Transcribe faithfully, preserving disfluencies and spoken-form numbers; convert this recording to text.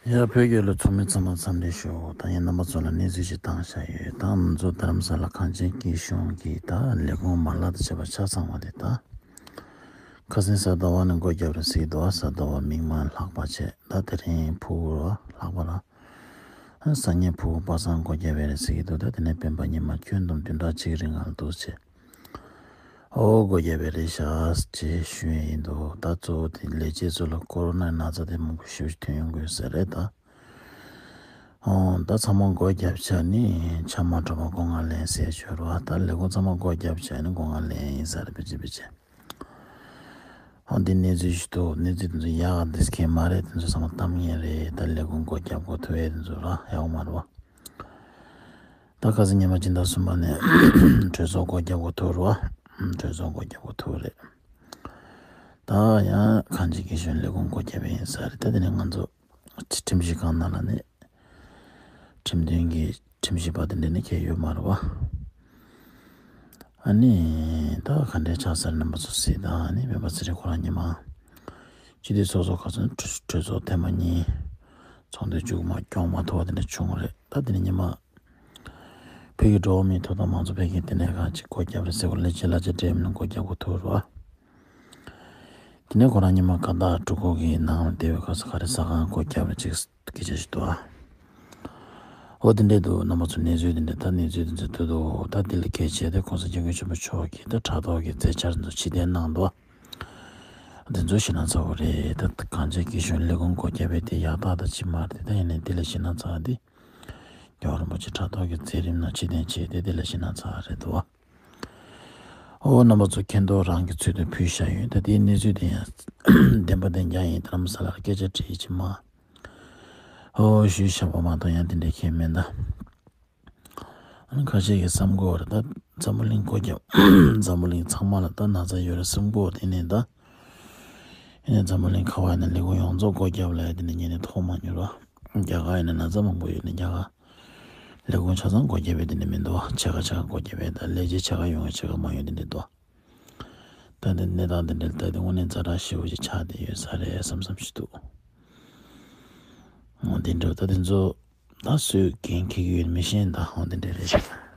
ཡ། བོད་རྒྱལ་ལོ་ཚོགས་མི་ཚང་མ་འཚམས་འདྲི་ཞུ། ད་ཡིན་རྣམ་པ་ཚོ་ལ་གནས་ཚུལ་ཞིག་བཏང་བཞག་ཡོད། ད་ང་ཚོ་རྡ་རམ་ས་ལ་གངས་ཅན་སྐྱིད་གཤོངས་ཀྱི་ད་ལས་ཁུངས་མ་ལག་དང་བཅས་པ་ཆ་ཚང་བ་དེ་ད་ཁ་སང་གཟའ་ཟླ་བ་ནས་སྒོ་བརྒྱབ་རེད་ཟེར་གྱི་འདུག་གཟའ་ཟླ་བ་མིག་དམར་ལྷག་པ་བྱས། ད་དེ་རིང་ཕུར་བུ་ལྷག་པ་ལ་སང་ཉིན་ཕུར་བུ་པ་སངས་སྒོ་བརྒྱབ་པ་རེད་ཟེར་གྱི་འདུག་ད་དེ་ནས་སྤེན་པ་ཉི་མ་ཁྱོན་བསྡོམས་བདུན་ཕྲག་གཅིག་རིང་ལ་འདུག་བྱས། ཨོ་སྒོ་བརྒྱབ་པ་རེད་ཤག་ཅེས་ཞུ་ཡས་ཡིན་འདུག་ད་གཙོ་བོ་དེ་ལས་བྱེད་ཚོ་ལ་ཀོ་རོ་ནའི་ན་ཚ་དེ་མང་པོ་ཞེ་པོ་ཞིག་ཐོན་ཡོང་གི་ཡོད་ས་རེད་ད། ཨོ་ད་ཚང་མ་སྒོ་བརྒྱབ་བྱས་ནི་ཆ་མ་འགྲོ་བ་སྒོ་ང་ལེན་ཟེར་བྱས་རེད་བ། ད་ལས་ཁུངས་ཚང་མ་སྒོ་བརྒྱབ་བྱས་ནི་སྒོ་ང་ལེན་ཡིན་ས་རེད། ཕལ་ཆེར་ཕལ་ཆེར། ཨོ་འདི་གནས་ཚུལ་ཞིག་འདུག་གནས་ཚུལ་དེ་ཚོ་ཡག་ག་འདི་སྐད་མ་རེད། དེ་ཚོ་ཚང་མ་གཏམ་ངན་རེད། ད་ལས་ཁུངས་སྒོ་བརྒྱབ་དགོས་ཐུག་ཡས་དེ་ཚོ་ར་ཡག་པོ་མ་རེད་བ། ད་ཁ་སང་ཉི་མ་སྤྱི་ཟླ་གསུམ་པ་ནས་གྲོས་ཚོགས་སྒོ་བརྒྱབ་དགོས་ཐུག་རེད་བ། གྲོས་ཚོགས་སྒོ་བརྒྱབ་དགོས་ཐུག་རེད། ད་ཡང་གངས་ཅན་སྐྱིད་གཤོངས་ལས་ཁུངས་སྒོ་བརྒྱབ་པ་ཡིན་ས་རེད། ད་དེ་ནས་ང་ཚོ་ཁྲིམས་ཞིབ་ཁང་ནང་ལ་ནས་ཁྲིམས་དོན་གྱི་ཁྲིམས་ཞིབ་པ་དེ་འདྲ་ནི་གང་ཡང་ཡོད་མ་རེད་བ། ཨ་ནི་ད་ག་འདྲའི་ཆགས་ས་རེད་རྣམ་པ་ཚོ་གཟིགས་དང་། ཨ་ནི་སྤེན་པ་ཚེ་རིང་ཁོ་རང་ཉི་མ་སྤྱི་འཐུས་ཚོགས་གཙོ་ཁ་སང་གྲོས་གྲོས་ཚོགས་ཐེངས་མ་གཉིས་ཚོགས་འདུ་མཇུག་མ་སྐྱོང་མ་ཐུབ་པ་དེ་འདྲ་བྱུང་བ་རེད། ད་དེ་ནས་ཉི་མ་བོད་ཀྱི་འགྲོ་བ་མིའི་ཐོབ་ཐང་མང་གཙོ་འཕེལ་གྱི་ལྟེ་གནས་ཁང་ཅིག་སྒོ་བརྒྱབ་རེད་ཟེར་བ། ལས་བྱེད་གླ་ཆ་སྤྲད་མིན་སྒོ་བརྒྱབ་དགོས་ཐུག་རེད་བ། དེ་ནས་ཁོ་རང་ཉི་མ་ཀ་ཏག་འབྲུག་སྐོར་གྱི་ནང་ལ་བསྡད་པའི་སྐབས་སུ་ག་རེ་ཟ་ཁང་སྒོ་བརྒྱབ་རེད་ཅེས་སྐད་ཆ་ཞིག་འདུག་ཨ། འོ་དེ་འདྲས་འདུག་རྣམ་པ་ཚོ་གནས་ཚུལ་དེ་འདྲས། ད་གནས་ཚུལ་དེ་ཚོ་ཐོས་དུས་ད་དེ་ལ་གལ་ཆེ་སྟེ་༸གོང་ས་༸སྐྱབས་མགོན་ཆེན་པོ་མཆོག་གིས་ད་དྲ་ཐོག་གི་མཛད་འཆར་ཚོ་ཕྱིར་འཐེན་གནང་འདུག་དེ་ཚོ་ཤིང་ནགས་ཚ་བོ་རེད། ད་གངས་ཅན་སྐྱིད་གཤོངས་ལས་ཁུངས་སྒོ་བརྒྱབ་པའི་དེ་ཡག་རྟགས་ད་ཅིག་མ་རེད། ད་ཡིན་ནའི་དེ་ལ་ཤིང་ནགས་ཚ་བ་དེ་རྒྱལ་བ་རིན་པོ་ཆེ་དྲ་ཐོག་གི་མཛད་རིམ་ནང་ཕྱིར་འཐེན་བྱས་ཏེ་དེ་ལ་ཤིང་ནགས་ཚ་བ་རེད་འདུག་བ། ཨོ་རྣམ་པ་ཚོ་མཁྱེན་རྟོགས་རང་གི་ཚུལ་དུ་ཕུལ་བཞག་ཡོད། ད་དེའི་གནས་ཚུལ་དེ་ཡང་བདེན་པ་བདེན་རྐྱང་ཡིན། རྡ་རམ་ས་ལར་སྐད་ཆ་དྲིས་ཅི་མ། ཨོ་ཞུས་བཞག་པ་མ་གཏོགས་ཡང་དེ་འདྲའི་ཁྱད་མེད་ད། ཨ་ནི་ཁ་ཤས་ཀྱིས་བསམ་གོ་རེད། ད་འཛམ་བུ་གླིང་སྒོ་བརྒྱབ། འཛམ་བུ་གླིང་ཚང་མ་ལ་ད་ན་ཚ་ཡོད་རེད་བསམ་གོ་དེ་ནས་ད། ཡིན་ནའི་འཛམ་བུ་གླིང་ག་བ་ཡིན་ན་ལས་ཁུངས་ཡོངས་རྫོགས་སྒོ་བརྒྱབ་ལ་ཡ་དེ་ནས་ཉིན་ནས་ཐོག་མ་མྱུར་བ། རྒྱ་གར་ཡིན་ན་ན་ཚ་མང་པོ་ཡོད་ནས་རྒྱ་གར་ལས་ཁུངས་ཆ་ཚང་སྒོ་བརྒྱབ་པའི་དེ་འདྲ་མི་འདུག་བ། ཕྱེད་ཀ་ཕྱེད་ཀ་སྒོ་བརྒྱབ་པའི་ད་ལས་བྱེད་ཕྱེད་ཀ་ཡོང་བའི་ཕྱེད་ཀ་མ་ཡོང་དེ་འདྲ་འདུག་ད་དེ་གནས་སྟངས་དེ་འདྲ་ད་དེ་དངོས་གནས་ཛ་དྲག་ཞེ་པོ་ཅིག་ཆགས་བསྡད་ཡོད་ས་རེད་བསམ་བསམ་ཞིག་འདུག་འོ་དེ་འདྲ་ད་དེ་ཚོ་ད་སུས་འགན་འཁྱེར་གྱི་ཡོད་མི་ཤེས་ད། འོ་དེ་འདྲ་རེད་ཤག